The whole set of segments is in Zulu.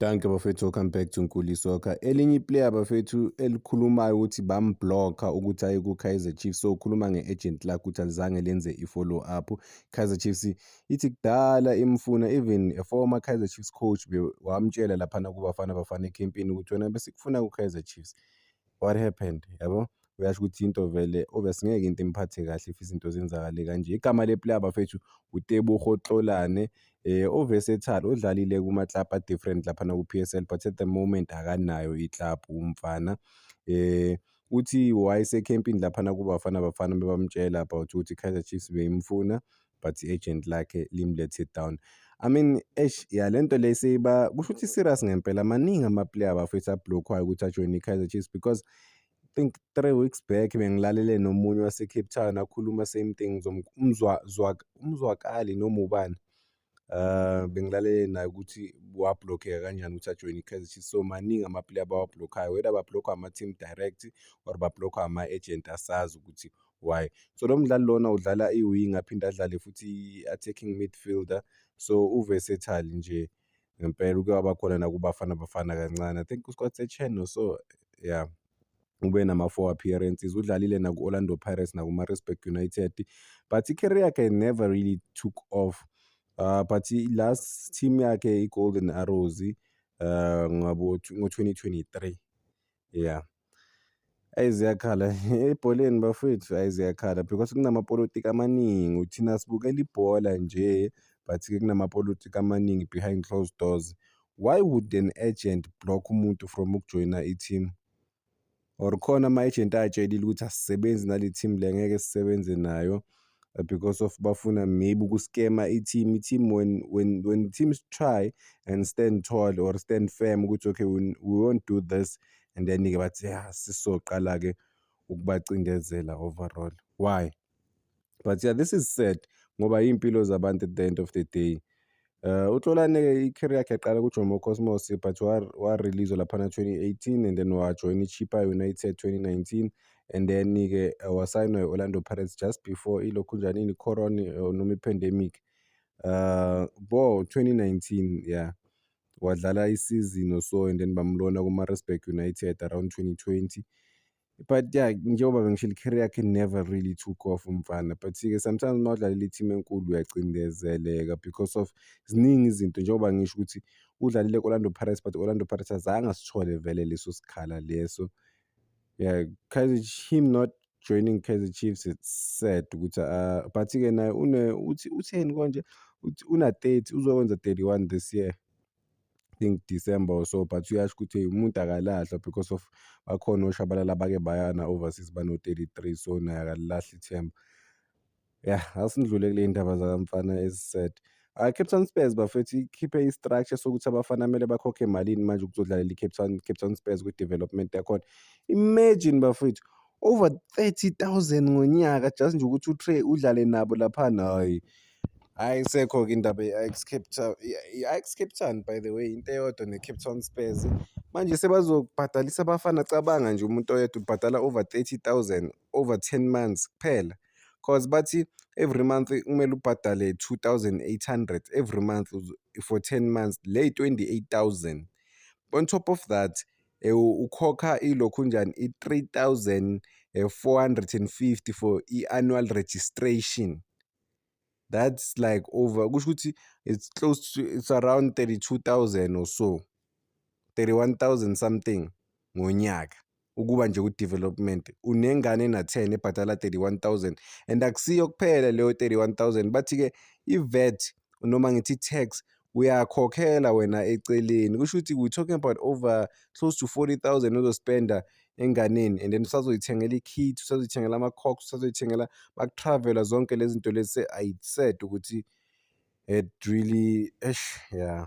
Dankie bafethu, welcome back to Nkuli Soccer. Elinye iplayer bafethu elikhulumayo ukuthi bambhlokha ukuthi aye ku-Kaizer Chiefs, so ukhuluma nge-agent lakhe ukuthi alizange lenze i-follow up. Kaizer Chiefs ithi kudala imfuna, even a former Kaizer Chiefs coach wamtshela laphana kuBafana Bafana ekhempini ukuthi wena besikufuna ku-Kaizer Chiefs. What happened? Yabo? Uyasho ukuthi into vele obvious ngeke into imphathe kahle if izinto zenzakale kanje. Igama le-player bafethu uTebogo Tlolane, o-versatile, odlalile kuma-club a-different laphana ku-PSL, but at the moment akanayo i-club umfana. Uthi wayesekhempini laphana kuBafana Bafana, bebamtshela about ukuthi i-Kaizer Chiefs beyimfuna, but i-agent lakhe lim-let down. I mean, eish, ya, lento le seyiba kusho ukuthi serious ngempela. Maningi ama-player bafethu ablockwayo ukuthi ajoyine i-Kaizer Chiefs, because I think 3 weeks back bengilalele nomunye wase-Cape Town akhuluma same thing, umzwakali noma ubani, bengilalele naye ukuthi wablockeka kanjani ukuthi ajoyine i-Kaizer Chiefs. So maningi ama-player abawablokhayo, whether bablockwa ama-team direct or bablockwa ama-agent, asazi ukuthi why. So lo mdlali lona udlala i-wing, aphinde adlale futhi i-attacking midfielder, so u-versatile nje ngempela. Uke waba khona nakuBafana Bafana kancane, I think ku-squad se-CHAN or so. Yeah, ube nama-four appearances, udlalile naku-Orlando Pirates naku-Maritzburg United, but i-career yakhe never really took off, but i-last team yakhe i-Golden Arrows ngabo ngo-2023. Yeah, ayi, ziyakhala ebholeni bafethu, ayi, ziyakhala because kunamapolitiki amaningi. Thina sibukela ibhola nje, but-ke kunamapolitiki amaningi behind closed doors. Why would an agent block umuntu from ukujoyina i-team? Or khona ama-agent atshelile ukuthi asisebenzi nale team le, ngeke sisebenze nayo, because of bafuna maybe ukuskema i-team. I-team when teams try and stand tall or stand firm ukuthi okay, we won't do this, and then-ke bathi ya, sisoqala-ke ukubacindezela overall. Why? But yeah, this is sad ngoba iy'mpilo zabantu at the end of the day. UTlolane-ke i-career yakhe yaqala kuJomo Cosmos, but wa-release-wa laphana 2018 and then wajoyina i-Chippa United 2019, and then-ke wasayinwa i-Orlando Pirates just before ilokhunjanini, i-corona noma i-pandemic, bo 2019. Yeah, wadlala isizini or so and then bamlona kuma-Maritzburg United around 2020. But yeah, njengoba bengishilo, i-career yakhe never really took off umfana, but-ke sometimes uma udlalela i-team enkulu uyacindezeleka because of ziningi izinto. Njengoba ngisho ukuthi udlalile ku-Orlando Pirates, but Orlando Pirates azange asithole vele leso sikhala leso. Yeah, Kaizer, him not joining Kaizer Chiefs, it's sad ukuthi but-ke naye une uthi utheni konje, uthi una-30, uzokwenza 31 this year, I think December or so, but uyasho ukuthi umuntu akalahlwa because of bakhona oShabalala bake bayana overseas bano-33, so naye akalilahli ithemba. Yeah, asindlule kule ndaba zakamfana ezi-sad. Cape Town Spurs bafethu ikhiphe i-structure sokuthi abafana kumele bakhokhe malini manje ukuzodlalela i-Cape Town Spurs kwi-development yakhona. Imagine bafethu, over 30,000 ngonyaka just nje ukuthi utre udlale nabo laphana. Hayi, ayisekho-ke indaba ye-Ajax Cape Town, i-Ajax Cape Town by the way into eyodwa ne-Cape Town Spurs. Manje sebazobhadalisa abafana, cabanga nje umuntu oyedwa ubhadala over 30,000 over 10 months kuphela, cause bathi every month kumele ubhadale 2800 every month for 10 months, le 28,000. On top of that, ukhokha ilokhunjani, i-3450 for i-annual registration. That's like over, kusho ukuthi it's close to, it's around 32,000 or so, 31,000 something ngonyaka ukuba nje ku-development. Unengane ena-10 ebhadala 31,000, and akusiyo kuphela leyo 31,000. Bathi-ke i-VAT noma ngithi i-tax uyakhokhela wena eceleni, kusho ukuthi we talking about over close to 40,000 ozospenda enganeni, and then usazoyithengela i-kit, usazoyithengela ama-togs, usazoyithengela baku-travel-a, zonke lezi zinto lezi. It's sad ukuthi it really, eish, yeah,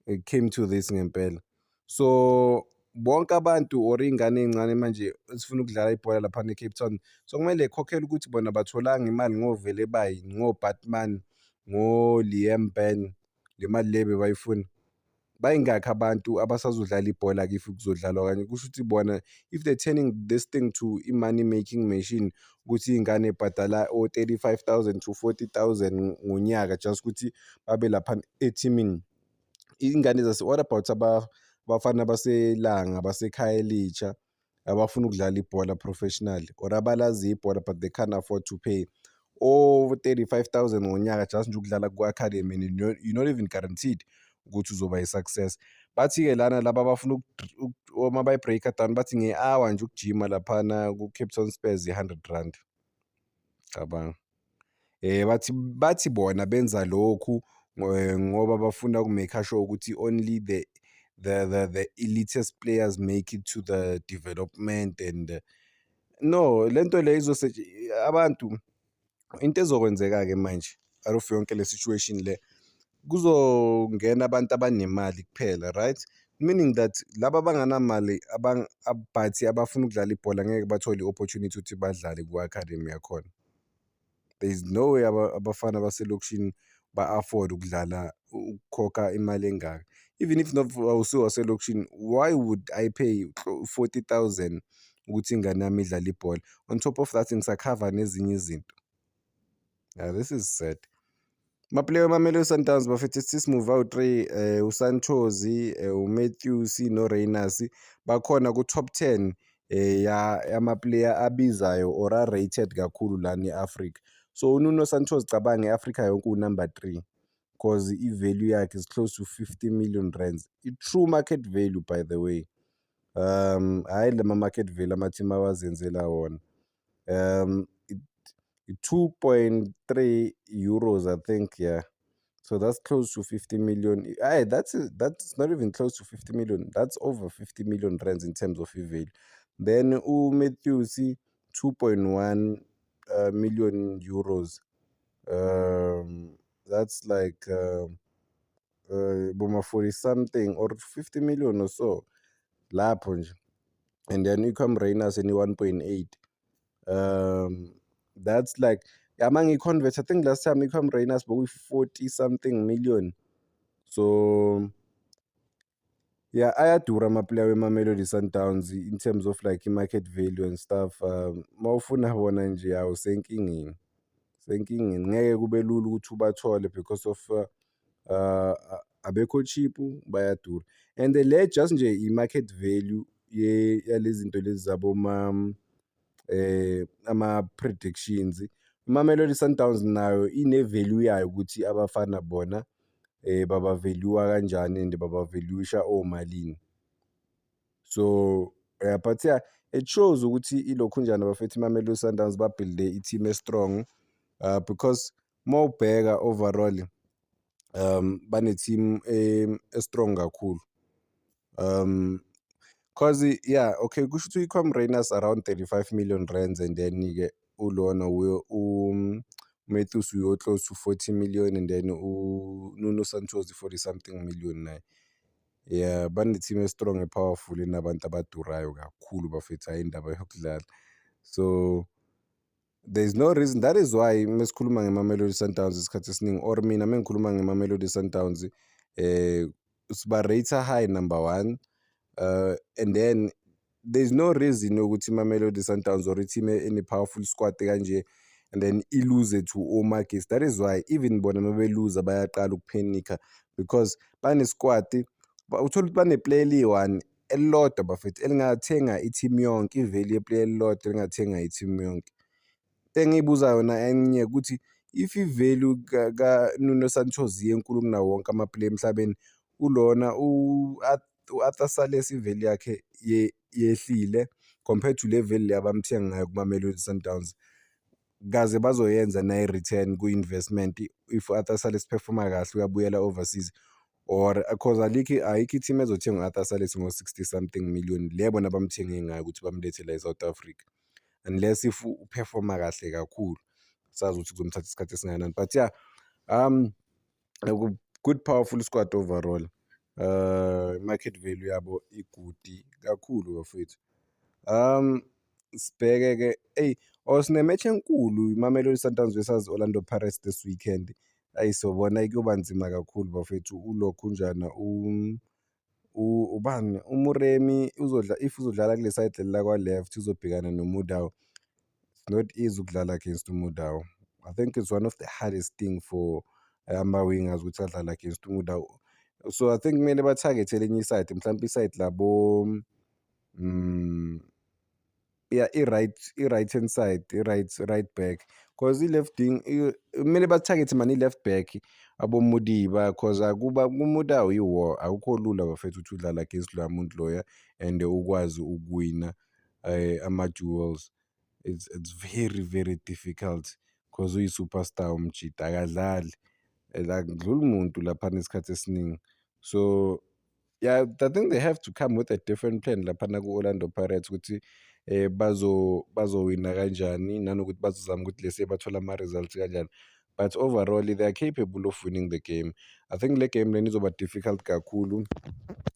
it came to this ngempela. So bonke abantu or iy'ngane ey'ncane manje ezifuna ukudlala ibhola laphana e-Cape Town, so kumele y'khokhele ukuthi bona batholanga imali ngovele bayi ngo-Batman, ngo-Liam Ben, le mali le bebayifuna. Bayingakhi abantu abasazodlala ibhola-ke if kuzodlalwa kanye? Kusho ukuthi bona if they're turning this thing to i-money making machine, ukuthi iy'ngane y'bhadala o-35,000 to 40,000 ngonyaka just ukuthi babe laphana ethimini. Iy'ngane zase, what about abafana baseLanga baseKhayelitsha abafuna ukudlala ibhola professionally or abalaziyo ibhola but they can't afford to pay o-35,000 ngonyaka just nje ukudlala ku-academy and you're not even guaranteed ukuthi uzoba i-success. Bathi-ke lana laba abafuna uma bayi-break-a down bathi nge-hour nje ukujima laphana ku-Cape Town Spurs i-R100. Cabanga. Bathi bona benza lokhu ngoba bafuna uku-make-a sure ukuthi only the elitist players make it to the development and no, lento le abantu into ezokwenzeka-ke manje out of yonke le situation le, kuzongena abantu abanemali kuphela, right? Meaning that laba abanganamali but abafuna ukudlala ibhola ngeke bathole i-opportunity ukuthi badlale ku-academy yakhona. There is no way abafana baselokishini ba-afford ukudlala, ukukhokha imali engaka. Even if not awusiwo waselokishini, why would I pay 40,000 ukuthi ingane yami idlale ibhola? On top of that ngisakhava nezinye izinto. Yeah, this is sad. Ama-player weMamelodi Sundowns, bafethu, sithi awu-three, uSantos, uMatthews no-Rayners bakhona ku-top 10 yama-player abizayo or a-rated kakhulu lana e-Afrika. So uNuno Santos, cabanga, i-Afrika yonke uwu-number three cause i-value yakhe is close to R50 million, i-true market value, by the way, hhayi lama market value ama-team awazenzela wona. 2.3 euros, I think, yeah, so that's close to 50 million. Hey, that's not even close to 50 million, that's over 50 million rands in terms of i-value. Then uMatthews, 2.1 million euros, that's like boma 40 something or 50 million or so lapho nje. And then Iqraam Rayners eni 1.8, that's like, yama ngiyi-convert, I think last time Iqraam Rayners bokuyi 40 something million. So yeah, ayadura ama-player weMamelodi Sundowns in terms of like i-market value and stuff. Mawufuna wona nje awusenkingeni, senkingeni, ngeke kube lula ukuthi ubathole because of abekho cheap, bayadura. And le just nje i-market value yalezi zinto lezi zabo ma ama-predictions. IMamelodi Sundowns nayo ine-value yayo ukuthi abafana bona baba-value-wa kanjani and baba-value-isha omalini. So yeah, but yeah, it shows ukuthi ilokhunjana, bafethu, iMamelodi Sundowns ba-build-e i-team e-strong because mawubheka overall bane-team e-strong kakhulu. 'Cause yeah, okay, kusho ukuthi i-Iqraam Rayners around R35 million and then-ke ulona uMatthews uyo close to 40 million and then uNuno Santos 40 something million naye. Yeah, bane-team e-strong, e-powerful, enabantu abadurayo kakhulu, bafethu, hhayi indaba yokudlala. So there's no reason, that is why mesikhuluma ngeMamelodi Sundowns isikhathi esiningi or mina mengikhuluma ngeMamelodi Sundowns, siba-rate-a high, number one, and then there's no reason yokuthi iMamelodi Sundowns or i-team ene-powerful squad kanje and then i-lose to oMagesi. That is why even bona mabeluza bayaqala uku-panic-a because bane-squad, uthola ukuthi bane-player eliyi-one elilodwa, bafethu, elingathenga i-team yonke, i-value ye-player elilodwa elingathenga i-team yonke. Into engiyibuza yona enye ukuthi if i-value ka-Nuno Santos iyenkulu kunawo wonke ama-player emhlabeni, ulona u-Arthur Sales i-value yakhe yehlile compared to le value le abamthenga ngayo kuMamelodi Sundowns. Kaze bazoyenza na i-return ku-investment if u-Arthur Sales perform-a kahle, uyabuyela overseas or 'cause alikho, ayikho i-team ezothenga u-Arthur Sales ngo-60 something million le bona abamthenge ngayo ukuthi bamlethe la e-South Africa, unless if u-perform-a kahle kakhulu, sazi ukuthi kuzomthatha isikhathi esingakanani. But yeah, good powerful squad overall, market value yabo i-good kakhulu, bafethu. Sibheke-ke, eyi, oh, sine-match enkulu, iMamelodi Sundowns versus Orlando Pirates this weekend. Ayi, sobona, kuyoba nzima kakhulu, bafethu. Ulokhunjana, ubani, uMoremi uzodla, if uzodlala kule side leli lakwa-left, uzobhekana noMudau. It's not easy ukudlala against uMudau. I think it's one of the hardest thing for ama-wingers ukuthi adlale against uMudau. So I think kumele ba-target-e elinye i-side, mhlawumpe i-side labo yeah, i-right hand side, i-right back, 'cause i-left wing kumele ba-target-e mani i-left back aboModiba, 'cause akuba kuMudau i-war, akukho lula bafethu ukuthi udlale against loya muntu loya and ukwazi ukuwina ama-duels. It's very very difficult 'cause uyi-superstar umjita, akadlali, akudluli muntu laphana isikhathi esiningi. So yeah, I think they have to come with a different plan laphana ku-Orlando Pirates ukuthi bazowina kanjani, nanokuthi bazozama ukuthi lese bathole ama-results kanjani, but overall they are capable of winning the game. I think le game lena izoba difficult kakhulu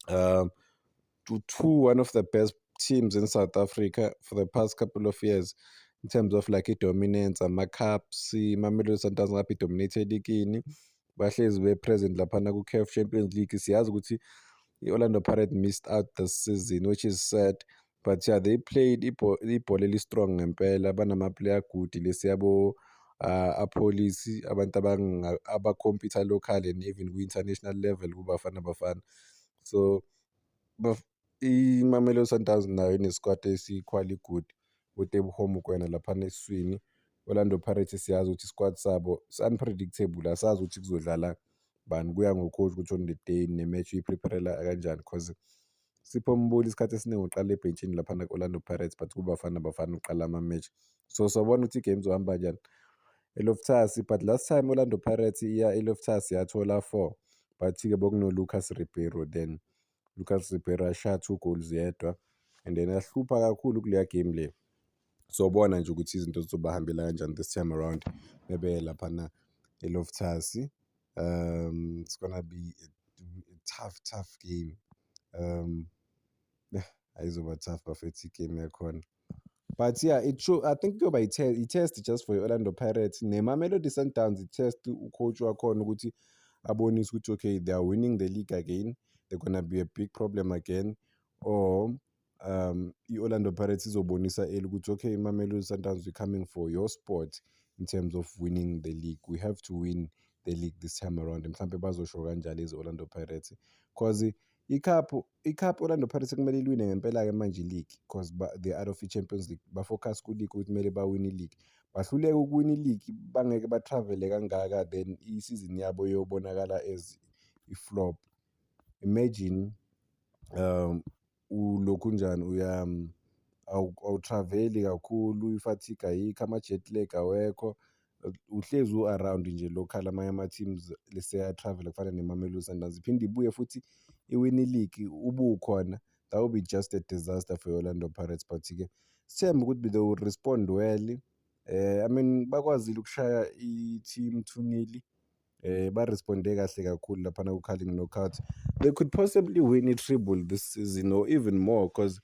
to two one of the best teams in South Africa for the past couple of years in terms of like i-dominance, ama-cups, iMamelodi Sundowns ngapha i-dominate e-league-ini, bahlezi be-present laphana ku-CAF Champions League. Siyazi ukuthi i-Orlando Pirates missed out this season, which is sad, but yeah, they played ibhola eli-strong ngempela, banama-player good lesiyabo Appollis, abantu aba-compete-a local and even kwi-international level kuBafana Bafana. So iMamelodi Sundowns nayo ine-squad esi-equally good, uTeboho Mokoena laphana esiswini. Orlando Pirates, siyazi ukuthi i-squad sabo is-unpredictable, asazi ukuthi kuzodlala bani, kuya ngo-coach ukuthi on the day ne-match uyi-prepare-ela kanjani, 'cause Sipho Mbule isikhathi esiningi uqala ebhentshini laphana ku-Orlando Pirates, but kuBafana Bafana uqala ama-match. So sobona ukuthi i-game izohamba kanjani eLoftus, but last time Orlando Pirates iya eLoftus yathola four, but-ke bekuno-Lucas Ribeiro then, Lucas Ribeiro ashaya two goals yedwa and then yahlupha kakhulu kuleya game le. Sobona nje ukuthi izinto zizobahambela kanjani this time around bebe laphana eLoftus. It's gonna be a tough tough game. Yeah, ayizoba tough bafethu i-game yakhona. But yeah, it show, I think kuyoba i-test just for i-Orlando Pirates neMamelodi Sundowns, i-test u-coach wakhona ukuthi abonise ukuthi okay, they are winning the league again, they're gonna be a big problem again, or i-Orlando Pirates izobonisa early ukuthi okay, Mamelodi Sundowns, we coming for your spot in terms of winning the league, we have to win the league this time around. Mhlampe bazosho kanjalo ezi-Orlando Pirates, 'cause i-cup Orlando Pirates kumele iliwine ngempela-ke manje i-league, 'cause they out of i-Champions League, ba-focus ku-league ukuthi kumele bawine i-league. Bahluleka ukuwina i-league, bangeke ba-travel-e kangaka, then i-season yabo iyobonakala as i-flop. Imagine ulokhunjani uya awu-travel-i kakhulu, i-fatigue ayikho, ama-jet lag awekho, uhlezi u-around nje local, amanye ama-teams lese-aya-travel-a kufana neMamelodi Sundowns, iphinde ibuye futhi iwine i-league ubukhona, that would be just a disaster for i-Orlando Pirates. But-ke sithembe ukuthi they will respond well. I mean, bakwazile ukushaya i-team 2-0, ba-respond-e kahle kakhulu laphana ku-Carling Knockout. They could possibly win i-treble this season or even more, 'cause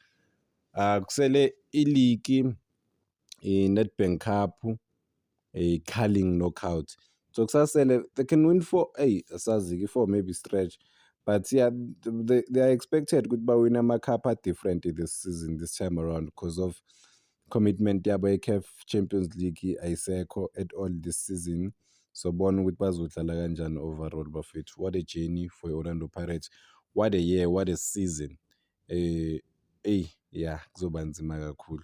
kusele i-league, i-Nedbank Cup, i-Carling Knockout, so kusasele they can win four. Eyi, asazi-ke, i-four maybe stretch, but yeah, they are expected ukuthi bawine ama-cup a-different this season, this time around, because of commitment yabo ye-CAF Champions League ayisekho at all this season. Sobona ukuthi bazodlala kanjani overall bafethu. What a journey for i-Orlando Pirates, what a year, what a season. Eyi yeah, kuzoba nzima kakhulu.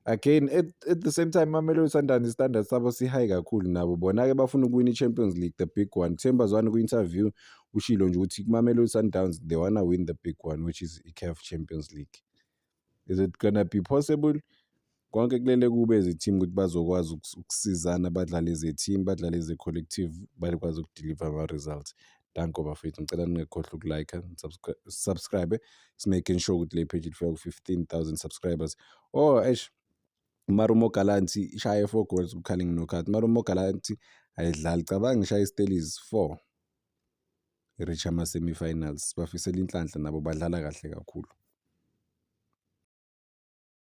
Again, at the same time, Mamelodi Sundowns, i-standard sabo si-high kakhulu nabo, bona-ke bafuna ukuwina i-Champions League, the big one. Themba Zwane kwi-interview ushilo nje ukuthi Mamelodi Sundowns, they wanna win the big one, which is i-CAF Champions League. Is it gonna be possible? Konke kulele kube as a-team ukuthi bazokwazi ukusizana, badlale as a-team, badlale as a-collective, bakwazi uku-deliver ama-results. Danko bafethu, ngicela ningakhohlwa uku-like, subscribe, making sure ukuthi le page ifika ku-15,000 subscribers. Oh eish, Marumo Gallants ishaye 4 goals ku-Carling Knockout. Marumo Gallants ayidlali, cabanga ishaye Stellies 4, i-reach ama-semi-finals. Bafisela inhlanhla nabo, badlala kahle kakhulu.